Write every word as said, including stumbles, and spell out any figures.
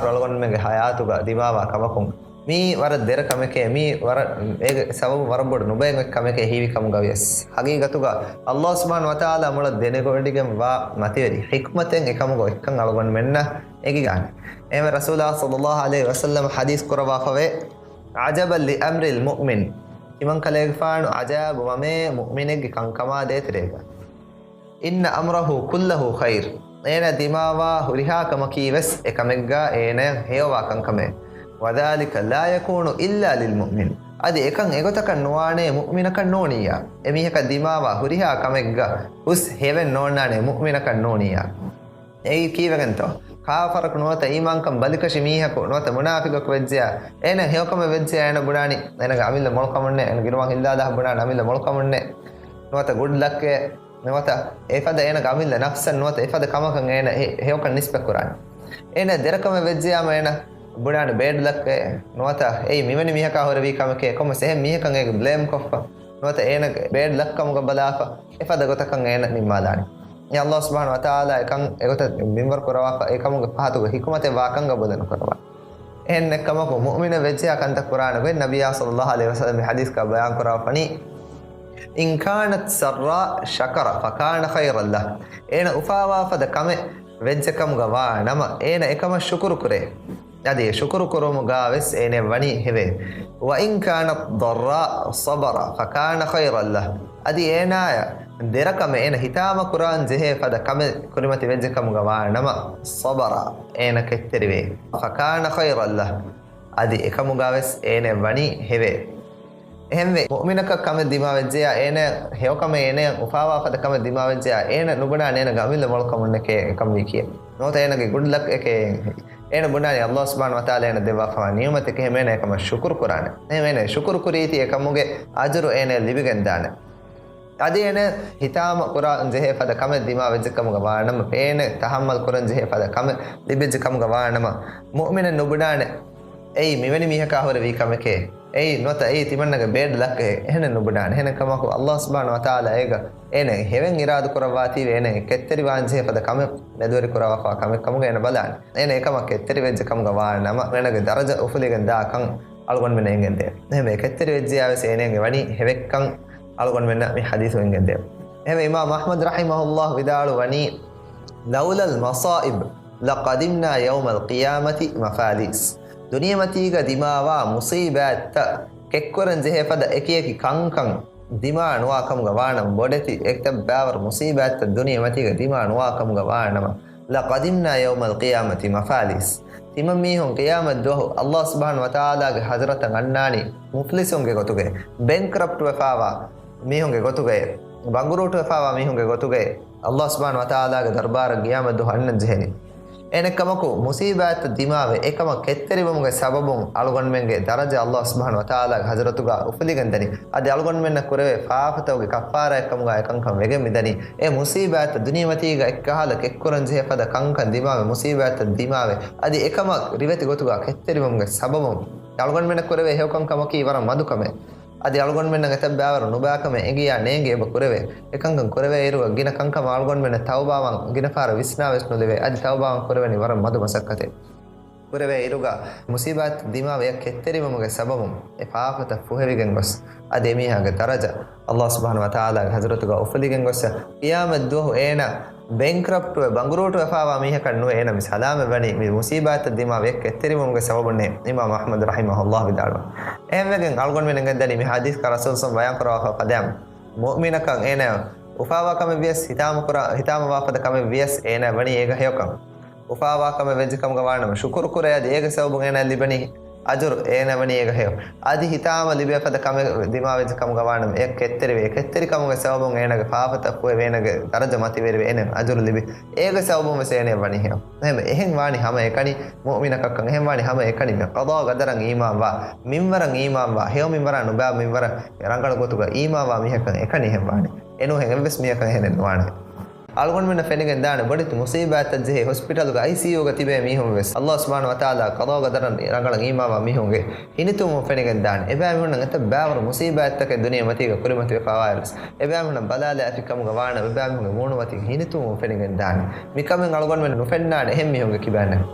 އަޅުގަނޑުމެންގެ ހަޔާތުގަ ދިމާވާ ކަމަކުން މީ ވަރަށް ދެރަ ކަމެކޭ، މީ ވަރަށް އޭގެ ސަބަބު ވަރަށް ބޮޑު ނުބައި ކަމެކޭ ހީވި ކަމުގަ ވިޔަސް، ހަގީގަތުގަ އައްލާހު ސުބްޙާނަހޫ ވަތަޢާލާ މޮޅަށް ދެނެގޮވެޑިގެން ވާ މަތިވެރި ޙިކްމަތެއް އެކަމުގަ އޮތްކަން އަޅުގަނޑުމެންނަށް އެނގިގާނެ. އެހެންވެ ރަސޫލާ ޞައްލައްލާހު ޢަލައިހި ވަސައްލަމަ ޙަދީޘް ކުރައްވާފަވޭ، عجبا لأمر المؤمن، ތިމަންކަލޭގެފާނު ޢަޖައިބު ވަމޭ މުއުމިނެއްގެ ކަންކަމާ ދޭތެރޭގަ. إن أمره كله خير، އޭނަ ދިމާވާ ހުރިހާ ކަމަކީ ވެސް އެކަމެއްގަ އޭނަ ހެޔޮވާ ކަންކަމެއް. وذلك لا يكون إلا للمؤمن، އަދި އެކަން އެގޮތަކަށް ނުވާނޭ މުއުމިނަކަށް ނޫނިއްޔާ. އެމީހަކަށް ދިމާވާ ހުރިހާ ކަމެއްގަ ހުސް ހެޔޮވެން ނޯންނާނޭ މުއުމިނަކަށް ނޫނިއްޔާ. އެއީ ކީއްވެގެންތޯ؟ ކާފަރަކު ނުވަތަ އީމާންކަން ބަލިކަށި މީހަކު ނުވަތަ މުނާފިގަކު ވެއްޖެޔާ، އޭނަ ހެޔޮކަމެއް ވެއްޖެޔާ، އޭނަ ބުނާނީ އޭނަގެ އަމިއްލަ މޮޅުކަމުންނޭ، އޭނަ ގިނަވާން ހިއްލާލާ ބުނާނީ އަމިއްލަ މޮޅުކަމުންނޭ، ނުވަތަ ގުޑް ލަކްއޭ، ނުވަތަ އެފަދަ އޭނަގެ އަމިއްލަ ނަފްސަށް ނުވަތަ އެފަދަ ކަމަކަށް އޭނަ އެ ހެޔޮކަން ނިސްބަތް ކުރާނެ. އޭނަ ދެރަކަމެއް ވެއްޖެޔާމަ އޭނަ ބުނާނެ ބޭޑް ލަކްއޭ، ނުވަތަ އެއީ މިވެނި މީހަކާ ހުރެވި ކަމެކޭ، ކޮންމެސް އެހެން މީހަކަށް އޭގެ ބްލޭމް ކޮށްފަ، ނުވަތަ އޭނަގެ ބޭޑް ލަކް ކަމުގަ ބަލާފަ، އެފަދަ ގޮތަކަށް އޭނަ ނިންމާލާނެ. އެ އައްލާހު ސުބްޙާނަހޫ ވަތަޢާލާ އެކަން އެގޮތަށް މިންވަރު ކުރަވާފަ، އެކަމުގެ ފަހަތުގަ ޙިކުމަތެއް ވާކަން ގަބޫލެއް ނުކުރައްވާ. އެހެން އެއްކަމަކު މުއުމިނެއް ވެއްޖެޔާ ކަންތައް ކުރާނެ ގޮތް ނަބިއްޔާ ޞައްލައްލާހު ޢަލައިހި ވަސައްލަމް މި ޙަދީޘްގަ ބަޔާން ކުރައްވާފަނީ، إن كانت سراء شكر فكان خيرا له، އޭނަ އުފާވާފަދަ ކަމެއް ވެއްޖެކަމުގަ ވާ ނަމަ، އޭނަ އެކަމަށް ޝުކުރު ކުރޭ. އަދި ޝުކުރު ކުރުމުގަ ވެސް އޭނަ ވަނީ ހެވޭ. وإن كانت ضراء صبر فكان خيرا له، އަދި އޭނާޔަށް ދެރަކަމެއް އޭނަ ހިތާމަ ކުރާން ޖެހޭ ފަދަ ކަމެއް ކުރިމަތި ވެއްޖެ ކަމުގަ ވާ ނަމަ، صبر، އޭނަ ކެތްތެރިވޭ. فكان خيرا له، އަދި އެކަމުގަ ވެސް އޭނަ ވަނީ ހެވޭ. އެހެންވެ، މުއުމިނަކަށް ކަމެއް ދިމާވެއްޖެޔާ، އޭނަ ހެޔޮކަމެއް އޭނަ އުފާވާފަދަ ކަމެއް ދިމާވެއްޖެޔާ، އޭނަ ނުބުނާނެ އޭނަގެ އަމިއްލަ މޮޅުކަމުންނެކޭ އެކަން ވީކީ. ނުވަތަ އޭނަގެ ގުޑް ލަކްއެކޭ. އޭނަ ބުނާނީ އައްލާހު ސުބްޙާނަހޫ ވަތަޢާލާ އޭނަ ދެއްވާފަވާ ނިޢުމަތެކޭ، އެހެންވެ އޭނަ އެކަމަށް ޝުކުރު ކުރާނެ. އެހެންވެ އޭނަ ޝުކުރު ކުރީތީ އެކަމުގެ އަޖުރު އޭނަޔަށް ލިބިގެންދާނެ. އަދި އޭނަ ހިތާމަ ކުރާން ޖެހޭ ފަދަ ކަމެއް ދިމާވެއްޖެ ކަމުގަ ވާނަމަ، އޭނަ ތަޙައްމަލް ކުރަން ޖެހޭ ފަދަ ކަމެއް ލިބިއްޖެ ކަމުގަ ވާނަމަ، މުއުމިނެއް ނުބުނާނެ އެއީ މިވެނި މީހަކާ ހުރެވި ކަމެކޭ. އެއީ ނުވަތަ އެއީ ތިމަންނަގެ ބޭޑް ލަކްއޭ. އެހެނެއް ނުބުނާނެ. އެހެނެއް ކަމަކު، އައްލާހު ސުބްޙާނަހޫ ވަތަޢާލާ އޭގަ އޭނަ ހެވެން އިރާދަ ކުރައްވާތީވެ، އޭނަ ކެތްތެރިވާން ޖެހޭ ފަދަ ކަމެއް މެދުވެރި ކުރައްވާފަ ކަމެއް ކަމުގަ އޭނަ ބަލާނެ. އޭނަ އެކަމަށް ކެތްތެރިވެއްޖެ ކަމުގަ ވާ ނަމަ، އޭނަގެ ދަރަޖަ އުފުލިގެން ދާކަން އަޅުގަނޑުމެންނަށް އެނގެންދޭ. އެހެންވެ، ކެތްތެރިވެއްޖެޔާ ވެސް އޭނަގެ ވަނީ ހެވެއްކަން އަޅުގަނޑުމެންނަށް މި ޙަދީޘުން އެނގެންދޭ. އެހެންވެ، އިމާމް އަޙްމަދު ރަޙިމަހުﷲ ވިދާޅުވަނީ، لولا المصائب لقدمنا يوم القيامة مفاليس. ދުނިޔެމަތީގަ ދިމާވާ މުޞީބާތްތައް ކެއްކުރަން ޖެހޭ ފަދަ އެކިއެކި ކަންކަން ދިމާ ނުވާ ކަމުގަ ވާނަމަ، ބޮޑެތި އެތައް ބާވަރު މުޞީބާތްތައް ދުނިޔެމަތީގަ ދިމާ ނުވާ ކަމުގަ ވާނަމަ، لقدمنا يوم القيامة مفاليس. ތިމަން މީހުން ޤިޔާމަތް ދުވަހު އައްލާހު ސުބްޙާނަހޫ ވަތަޢާލާގެ ޙަޟްރަތަށް އަންނާނީ މުފްލިސުންގެ ގޮތުގައި، ބެންކްރަޕްޓް ވެފާވާ މީހުންގެ ގޮތުގައި، ބަނގުރޫޓު ވެފާވާ މީހުންގެ ގޮތުގައި، އައްލާހު ސުބްޙާނަހޫ ވަތަޢާލާގެ ދަރުބާރަށް ޤިޔާމަތް ދުވަހު އަންނަން ޖެހެނީ. އޭނަ ކަމަކު، މުޞީބާތްތައް ދިމާވެ، އެކަމަށް ކެތްތެރިވުމުގެ ސަބަބުން އަޅުގަނޑުމެންގެ ދަރަޖަ އައްލާހު ސުބްޙާނަހޫ ވަތަޢާލާގެ ޙަޟްރަތުގަ އުފުލިގެން ދަނީ. އަދި އަޅުގަނޑުމެންނަށް ކުރެވޭ ފާފަތަކުގެ ކައްފާރާއެއްކަމުގަ އެކަންކަން ވެގެން މިދަނީ. އެ މުޞީބާތްތައް ދުނިޔެމަތީގަ އެއްކަހަލަ ކެއްކުރަން ޖެހޭ ފަދަ ކަންކަން ދިމާވެ، މުޞީބާތްތައް ދިމާވެ، އަދި އެކަމަށް ރިވެތި ގޮތުގަ ކެތްތެރިވުމުގެ ސަބަބުން އަޅުގަނޑުމެންނަށް ކުރެވޭ ހެޔޮކަންކަމަކީ ވަރަށް މަދު ކަމެއް. އަދި އަޅުގަނޑުމެންނަށް އެތައް ބާވަރު ނުބާކަމެއް އެނގިޔާ ނޭނގި އެބަ ކުރެވޭ. އެކަންކަން ކުރެވޭ އިރުގަ ގިނަ ކަންކަމަށް އަޅުގަނޑުމެންނަށް ތައުބާވާން ގިނަ ފަހަރަށް ވިސްނާވެސް ނުލެވޭ. އަދި ތައުބާވާން ކުރެވެނީ ވަރަށް މަދު މަސައްކަތެއް. ކުރެވޭ އިރުގަ މުޞީބާތް ދިމާވެ ކެތްތެރިވުމުގެ ސަބަބުން އެ ފާފަތައް ފުހެވިގެން ގޮސް، އަދި އެމީހާގެ ދަރަޖަ އައްލާހު ސުބްޙާނަހޫ ވަތަޢާލާގެ ޙަޟްރަތުގަ އުފުލިގެން ގޮސް، ޤިޔާމަތް ދުވަހު އޭނަ ބެންކްރަޕްޓްވެ، ބަނގުރޫޓުވެފާވާ މީހަކަށް ނުވެ، އޭނަ މި ސަލާމަތް ވަނީ މި މުޞީބާތްތައް ދިމާވެ ކެތްތެރިވުމުގެ ސަބަބުންނޭ. އިމާމް އަޙްމަދު ރަޙިމަހުﷲ ވިދާޅުވި. އެހެންވެގެން އަޅުގަނޑުމެން އެނގެންދަނީ މި ޙަދީޘްގަ ރަސޫލު ޞައްލަﷲު ޢަލައިހި ވަސައްލަމް ބަޔާން ކުރައްވާފަ ފަދައިން، މުއުމިނަކަށް އޭނަ އުފާވާ ކަމެއް ވިޔަސް، ހިތާމަ ކުރާ، ހިތާމަ ވާފަދަ ކަމެއް ވިޔަސް އޭނަ ވަނީ އޭގަ ހެޔޮކަން. އުފާވާ ކަމެއް ވެއްޖެ ކަމުގަ ވާނަމަ ޝުކުރު ކުރޭ، އަދި އޭގެ ސަބަބުން އޭނަ ލިބެނީ އަޖުރު، އޭނަ ވަނީ އޭގަ ހެޔޮ. އަދި ހިތާމަ ލިބޭ ފަދަ ކަމެއް ދިމާވެއްޖެ ކަމުގަ ވާނަމަ އެ ކެތްތެރިވޭ. ކެތްތެރި ކަމުގެ ސަބަބުން އޭނަގެ ފާފަތައް ފުހެވޭ، އޭނަގެ ދަރަޖަ މަތިވެރިވޭ، އޭނަ އަޖުރު ލިބި. އޭގެ ސަބަބުން ވެސް އޭނަ ވަނީ ހެޔޮ. އެހެންވެ، އެހެން ވާނީ ހަމަ އެކަނި މުއުމިނަކަށްކަން، އެހެން ވާނީ ހަމަ އެކަނި މި ޤަޟާ ޤަދަރަށް އީމާންވާ، މިންވަރަށް އީމާންވާ، ހެޔޮ މިންވަރާ ނުބާ މިންވަރަށް ރަނގަޅު ގޮތުގަ އީމާންވާ މީހަކަށް އެކަނި އެހެން ވާނީ. އެނޫހެން އެއްވެސް މީހަކަށް އެހެނެއް ނުވާނެ. އަޅުގަނޑުމެންނަށް ފެނިގެން ދާނެ، ބޮޑެތި މުޞީބާތްތައް ޖެހި ހޮސްޕިޓަލުގަ އައިސީޔޫގަ ތިބޭ މީހުން ވެސް، އައްލާހު ސުބްޙާނަހޫ ވަތަޢާލާ ޤަޟާ ޤަދަރަށް ރަނގަޅަށް އީމާންވާ މީހުންގެ ހިނިތުންވުން ފެނިގެން ދާނެ. އެބައިމީހުންނަށް އެތައް ބާވަރު މުޞީބާތްތަކެއް ދުނިޔެމަތީގަ ކުރިމަތިވެފަވާއިރުވެސް، އެބައިމީހުންނަށް ބަލާލާފި ކަމުގަ ވާނަމަ، އެބައިމީހުންގެ މޫނުމަތީގަ ހިނިތުންވުން ފެނިގެން ދާނެ. މިކަމެއް އަޅުގަނޑުމެން ނުފެންނާނެ އެހެން މީހުންގެ ކިބައިންނެއް.